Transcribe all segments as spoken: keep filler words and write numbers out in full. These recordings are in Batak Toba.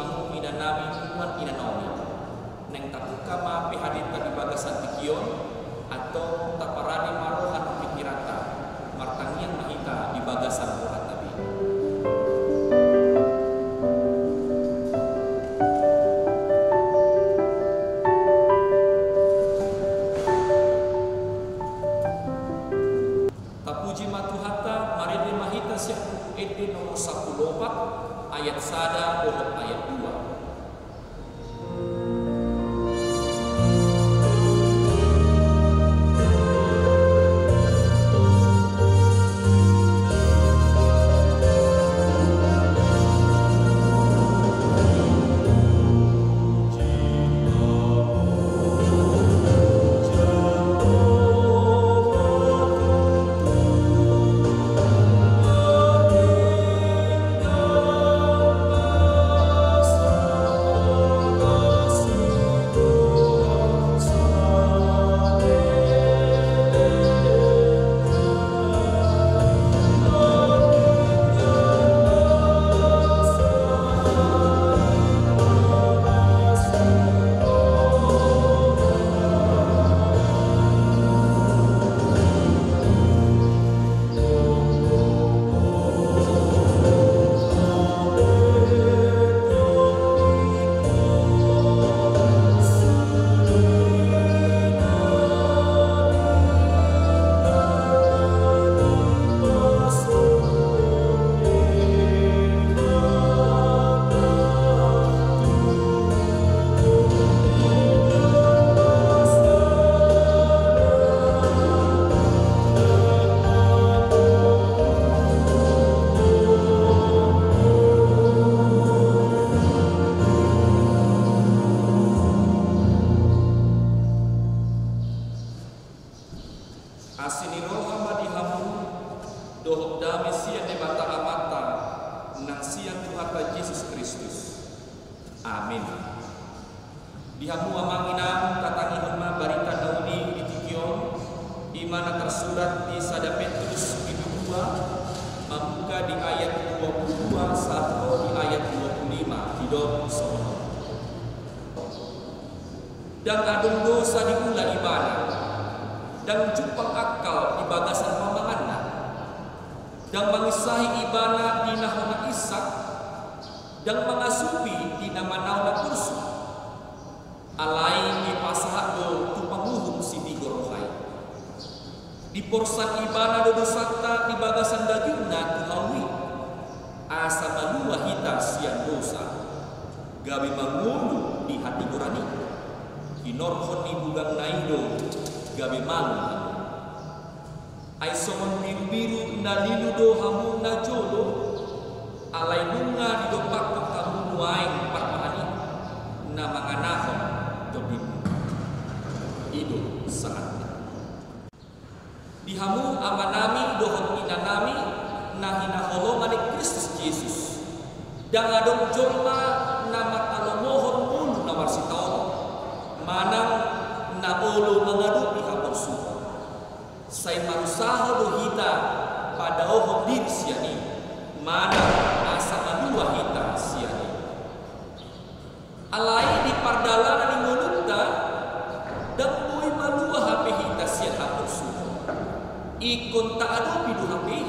Hamu inanami, nuaeng inanami, naeng tapungka ma P H D-ta di bagasan tingki on, antong taparade ma roha nang pingkiranta, martangiang ma hita di bagasan rohanta be. Tapuji ma Tuhanta, marende ma hita sian Buku Ende nomor sampulu opat, ayat sada dohot ayat dua. Asi ni roha ma di hamu dohot dame sian Debata Amanta nang sian Tuhanta Jesus Kristus. Amin. Di hamu amang inang, tatangihon ma barita na uli di tingki on, i ma na tarsurat di sada Petrus bindu dua, mamungka di ayat dua pulu dua sahat ro di ayat dua pulu lima, didok songon on. Ndang adong dosa diula ibana, ndang jumpang angkal di bagasan pamanganna, ndang manginsahi ibana di na hona insak, ndang mangasupi di na manaon na porsu. Alai dipasahat do tu panguhum sitigor roha i. Diporsan ibana do dosanta di bagasan dagingna tu hau i, asa malua hita sian dosa, gabe mangolu di hatigoran i. Hinorhon ni bugangna i do gabe malum hamu. Ai songon birubiru na lilu do hamu na jolo, alai nunga didompakhon hamu nuaeng parmahan i, na manganahon tondimuna. I do sahatna. Di hamu amanami dohot inanami na hinaholongan ni Kristus Jesus, ndang adong jolma na mangalomohon ngolu na marsitaonon, manang na olo mangadopi haporsuhon. Sai marusaha do hita padaohon diri sian i, manang asa malua hita sian i. Alai di pardalanan ni ngolunta, ndang boi malua hape hita sian haporsuhon. Ingkon taadopi do hape i.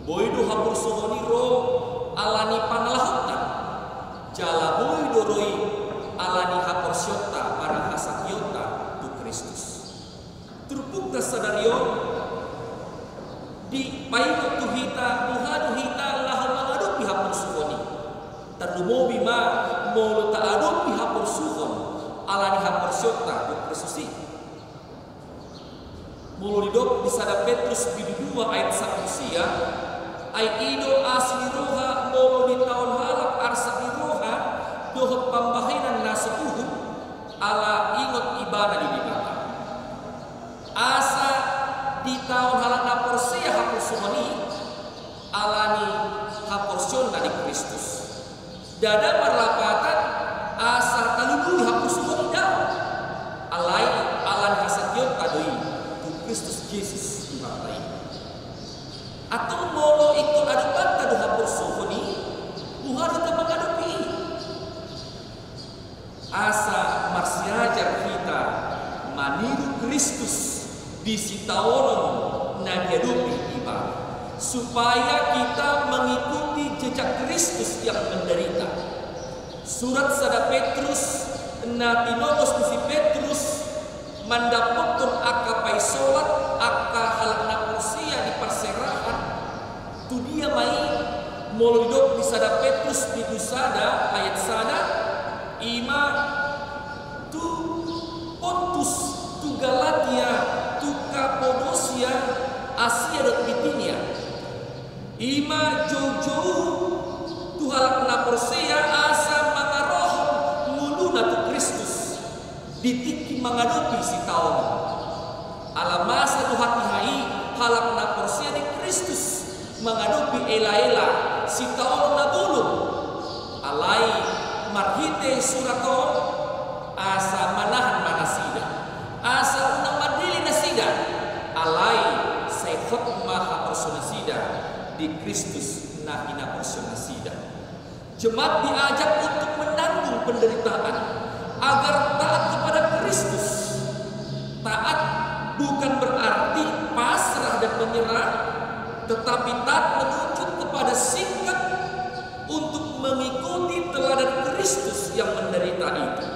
Boi do haporsuhon i ro ala ni pangalahonta, jala boi do ro i ala ni haporseaonta manang hasangapionta tu Kristus. Turpukta sadari on dipaingot tu hita, boha do hita laho mangadopi haporsuhon i. Tarlumobi ma molo taadopi haporsuhon ala ni haporseaonta tu Kristus i. Molo didok di sada Petrus bindu dua ayat sampulu sia, ai i do asi ni roha molo ditaon halak arsak ni roha dohot pambahenan na so uhum, ala ingot ibana di Debata. Asa ditaon halak na porsea haporsuhon i, ala ni haporseaonna di Kristus. Ndada marlapatan asa talului haporsuhon i, daong. Alai ala ni hasangapionta do i tu Kristus Jesus Tuhanta i. Antong molo ingkon adopanta do haporsuhon i, boha do hita mangadopi i? Kristus di sitaonon na diadopi Ibana, supaya kita mengikuti jejak Kristus yang menderita. Surat sada Petrus, na tinobus ni si Petrus mandapothon angka paisolat, angka halak na porsea di parserahan tu dia ma i? Molo didok di sada Petrus bindu sada ayat sada, i ma tu Pontus, tu Galatia, tu Kapadosia, Asia dohot Bitinia. I ma joujou tu halak na porsea asa mangarohon ngoluna tu Kristus di tingki mangadopi sitaonon. Ala masa do hatiha i halak na porsea di Kristus mangadopi elaela sitaonon na bolon. Alai marhite surat on asa manahan ma nasida, asa unang mandele nasida, alai sai hot ma haporseaon nasida di Kristus na hinaporseaon nasida. Jemaat diajak untuk menanggung penderitaan agar taat kepada Kristus. Taat bukan berarti pasrah dan menyerah, tetapi taat menunjuk kepada sikap untuk mengikuti teladan Kristus yang menderita itu.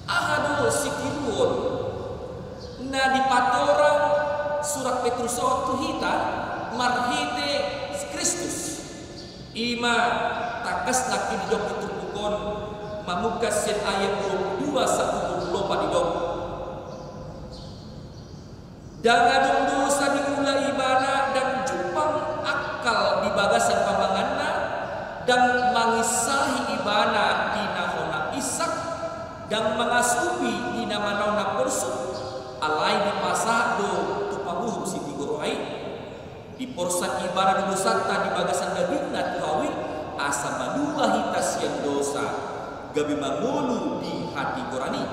Aha do sitiruon na dipatorang surat Petrus on tu hita marhite Kristus? I ma tangkas nangkin didok di turpuk on, mamungka sian ayat dua puluh dua sahat tu dua puluh opat, didok: Ndang adong dosa diula ibana, ndang jumpang angkal di bagasan pamanganna, ndang manginsahi ibana di na hona insak, ndang mangasupi di na manaon na porsuk, alai dipasahat do tu panguhum sitigor roha i. Diporsan ibana do dosanta di bagasan dagingna tu hau i, asa malua hita sian dosa, gabe mangolu di hatigoran i.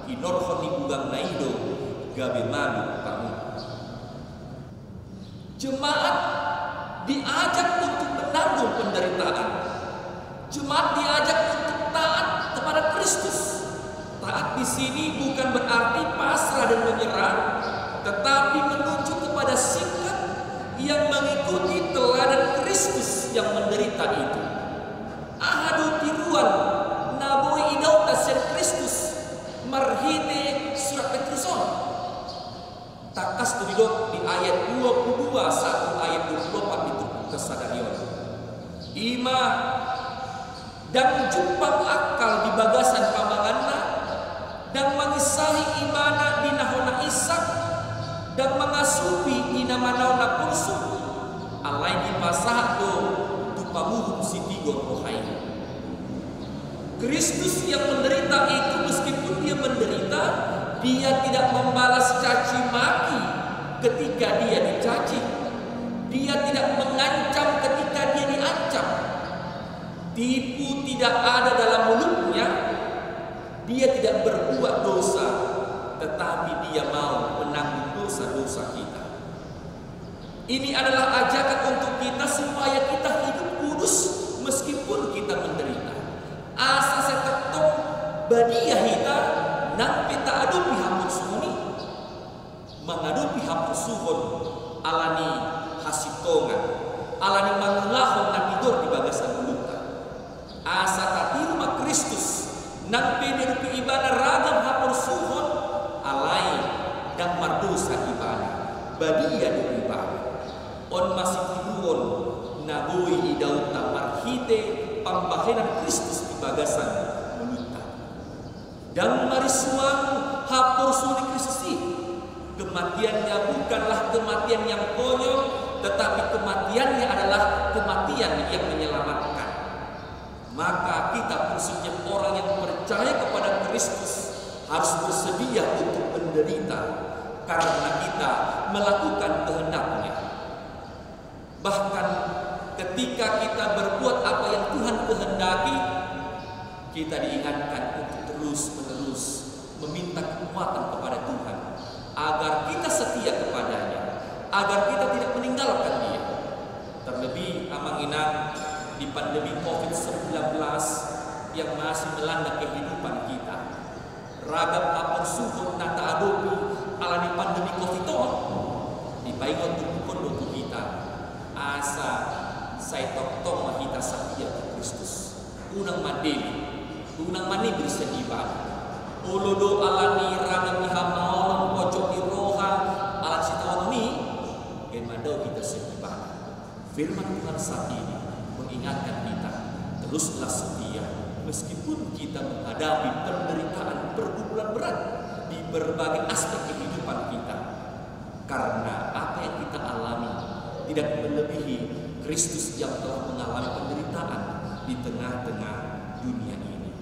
Hinorhon ni ugangna i do gabe malum panguhum. Jemaat diajak untuk menanggung penderitaan. Jemaat diajak untuk taat kepada Kristus. Taat di sini bukan berarti pasrah dan menyerah, tetapi menunjuk kepada sikap yang mengikuti teladan Kristus yang menderita itu. Aha do tiruan na boi idaonta sian Kristus marhite surat Petrus on? Tangkas do didok di ayat dua puluh dua sahat tu ayat dua puluh opat di turpuk sadari on. I ma, ndang jumpang angkal di bagasan pamanganna, ndang manginsahi ibana di na hona insak, ndang mangasupi di na manaon na porsuk, alai dipasahat do tu panguhum sitigor roha i. Kristus yang menderita itu, meskipun dia menderita, dia tidak membalas caci maki ketika dia dicaci. Dia tidak mengancam ketika dia diancam. Tipu tidak ada dalam mulutnya. Dia tidak berbuat dosa, tetapi dia mau menanggung dosa-dosa kita. Ini adalah ajakan untuk kita supaya kita hidup kudus meskipun kita menderita. Asa sai tongtong badia hita nang pe taadopi haporsuhon i. Mangadopi haporsuhon ala ni hasintongan, ala ni mangulahon na tigor di bagasan ngolunta. Asa tatiru ma Kristus, nang pe diadopi ibana ragam haporsuhon, alai ndang mardosa ibana, badia do ibana. On ma sitiruon na boi idaonta marhite pambahenan Kristus di bagasan ngolunta. Ndang marisuang haporsuhon ni Kristus i. Kematiannya bukanlah kematian yang konyol, tetapi kematiannya adalah kematian yang menyelamatkan. Maka kita pun setiap orang yang percaya kepada Kristus harus bersedia untuk menderita karena kita melakukan kehendak-Nya. Bahkan ketika kita berbuat apa yang Tuhan kehendaki, kita diingatkan untuk terus-menerus meminta kekuatan kepada Tuhan agar kita setia kepada-Nya, agar kita tidak meninggalkan Dia. Terlebih, Amang Inang, di pandemi covid sembilan belas yang masih melanda kehidupan kita, Ragam haporsuhon na taadopi ala ni pandemi covid on, dipaingot turpuk on do tu hita, asa sai tongtong ma hita satia tu Kristus. Unang mandele, unang manibur sian ibana. Olo do ala ni ragam ni hamaolon, pojok ni roha, ala ni sitaonon i, gabe mandao hita sian ibana. Firman Tuhan saat ini mengingatkan kita, teruslah setia meskipun kita menghadapi penderitaan, pergumulan berat di berbagai aspek kehidupan kita. Karena apa yang kita alami tidak melebihi Kristus yang telah mengalami penderitaan di tengah-tengah dunia ini.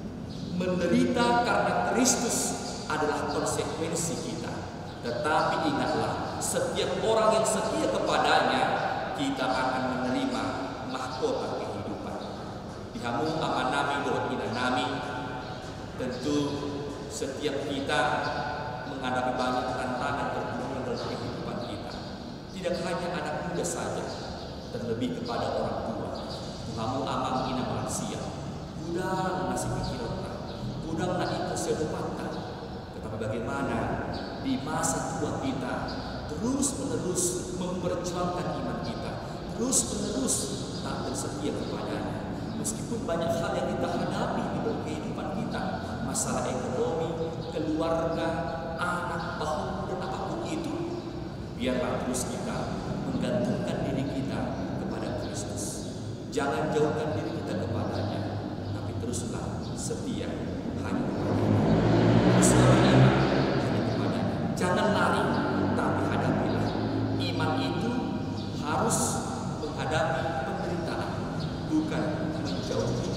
Menderita karena Kristus adalah konsekuensi kita. Tetapi ingatlah, setiap orang yang setia kepada-Nya, kita akan menerima mahkota kehidupan. Di hamu amanami dohot inanami, tentu setiap kita menghadapi banyak tantangan, pergumulan dalam kehidupan kita. Tidak hanya anak muda saja, terlebih kepada orang tua. Tu hamu amang inang lansia, godang na sipikironta, godang na ingkon siadopanta. Tetapi bagaimana di masa tua kita terus-menerus memperjuangkan iman kita, terus-menerus taat dan setia kepada-Nya, meskipun banyak hal yang kita hadapi di dalam kehidupan kita, masalah ekonomi, keluarga, anak, pahompu, dan apapun itu, biarlah terus kita menggantungkan diri kita kepada Kristus. Jangan jauhkan diri kita kepada-Nya, tapi teruslah setia hanya kepada-Nya. Teruslah beriman hanya kepada-Nya. Jangan lari, tapi hadapilah. Iman itu harus menghadapi penderitaan, bukan menjauhi.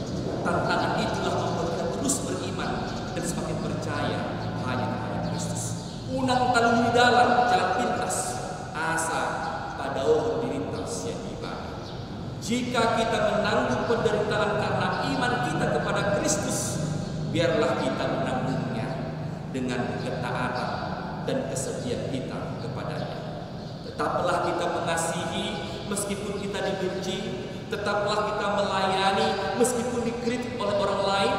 Tantangan itulah membuat kita terus beriman dan semakin percaya hanya kepada Kristus. Unang talului dalan, jalan pintas, asa padaohon dirinta sian ibana. Jika kita menanggung penderitaan karena iman kita kepada Kristus, biarlah kita menanggungnya dengan ketaatan dan kesetiaan kita kepada-Nya. Tetaplah kita mengasihi meskipun kita dibenci, tetaplah kita melayani meskipun dikritik oleh orang lain,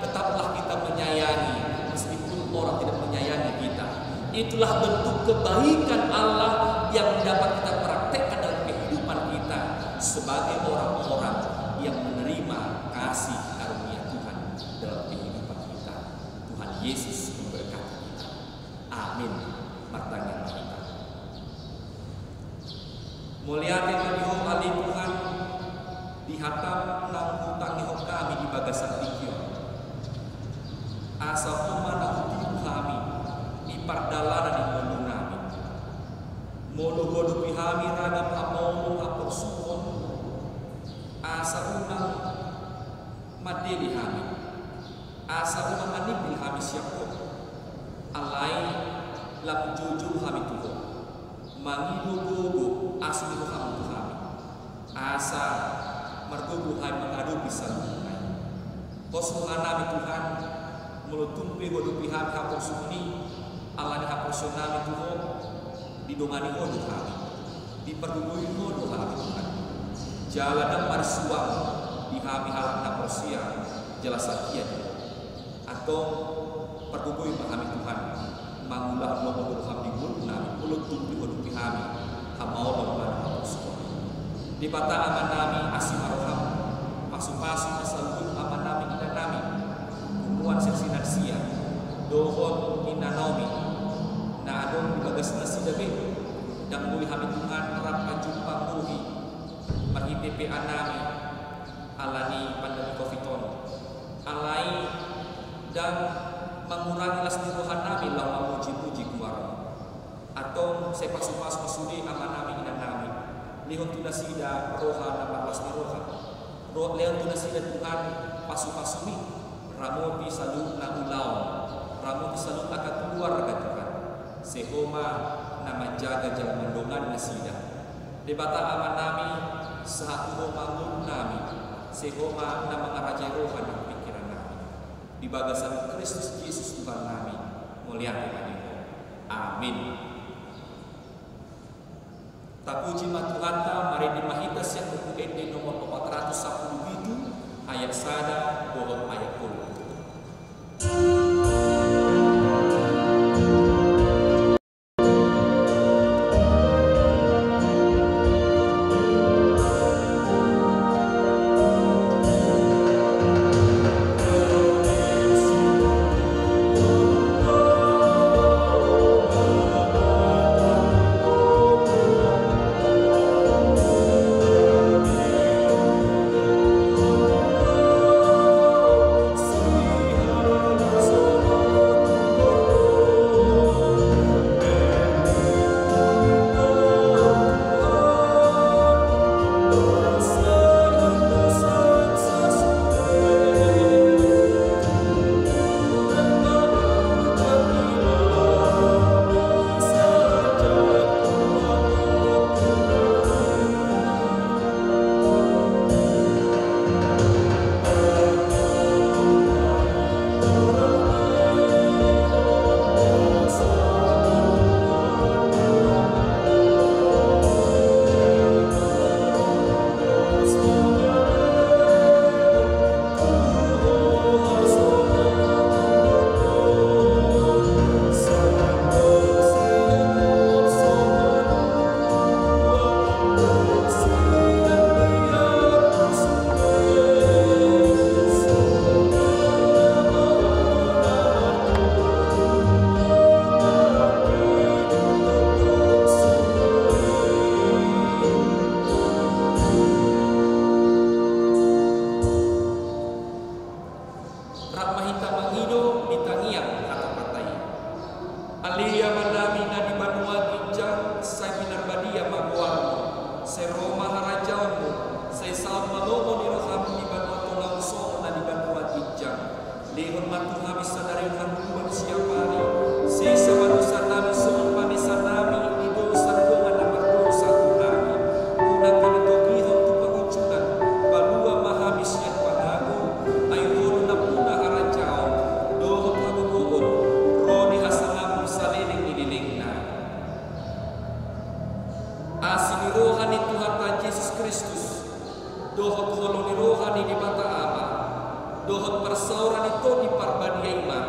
tetaplah kita menyayangi meskipun orang tidak menyayangi kita. Itulah bentuk kebaikan Allah yang dapat kita praktekkan dalam kehidupan kita sebagai orang-orang yang menerima kasih karunia Tuhan dalam kehidupan kita. Tuhan Yesus memberkati kita. Amin. Martangiang ma hita. Mauliate ma di Ho ale Tuhan, di hataM naung hutangihon hami di bagasan tingki on. Asa Ho ma na hutiru hami di pardalanan ni ngolunami. Molo huadopi hami ragam hamaolon, haporsuhon, asa unang mandele hami, asa unang manimbil hami sian Ho. Alai lam joujou hami tu Ho, mangido gogo asi ni rohaM tu hami, asa margogo hami mangadopi saluhutna i. Pos rohanami Tuhan, molo tung pe huadopi hami haporsuhon i, ala ni haporseaonnami tu Ho, didongani Ho do hami, dipargogoi Ho do hami Tuhan. Jala ndang marsuang di hami halak na porsea jala satia di Ho. Antong pargogoi ma hami Tuhan, mangulahon lomo ni rohaM di ngolunami, molo tung pe huadopi hami hamaolon manang haporsuhon. Debata Amanami, asi ma rohaM, pasupasu ma saluhut amanami inanami, punguan sian sinansia dohot inanami na adong di bagas nasida be. Ndang boi hami Tuhan rap manjumpa bohi marhite P A nami ala ni pandemi covid on. Alai ndang mangurangi las ni rohanami laho mamuji-muji goarMu. Antong sai pasupasu ma sude amanami inanami, lehon tu nasida roha na marlas ni roha. Ro-, lehon tu nasida Tuhan pasupasuMi, ramoti saluhutna ulaon, ramoti saluhut angka keluarga Tuhan. Sai Ho ma na manjaga jala mandongani nasida. Debata Amanami, sahat tu Ho ma ngolunami, sai Ho ma na mangarajai roha nang pingkirannami. Di bagasan Kristus Jesus Tuhannami, mauliate ma di Ho. Amin. Tapuji ma Tuhanta, marende ma hita sian Buku Ende nomor opat ratus sampulu pitu, ayat sada dohot ayat tolu. Rap ma hita mangido di tangiang hata-hata i. Ale Amanami na di banua ginjang, sai pinarbadia ma goarmu. Sai ro ma harajaonmu. Sai saut ma lomo ni roham di banua tonga on songon na di banua ginjang. Lehon ma tu hami sadari on hangoluan siapari. Sesa ma dosanami songon panesanami di dosa ni dongan na mardosa tu hami. Unang hami togihon tu pangunjunan. Palua ma hami sian pangago. Ai Ho do nampuna harajaon dohot hagogoon ro di hasangapon saleleng ni lelengna. Asi ni roha ni Tuhanta Jesus Kristus, dohot holong ni roha ni Debata Ama, dohot parsaoran ni Tondi Parbadia i ma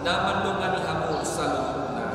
na mandongani hamu saluhutna.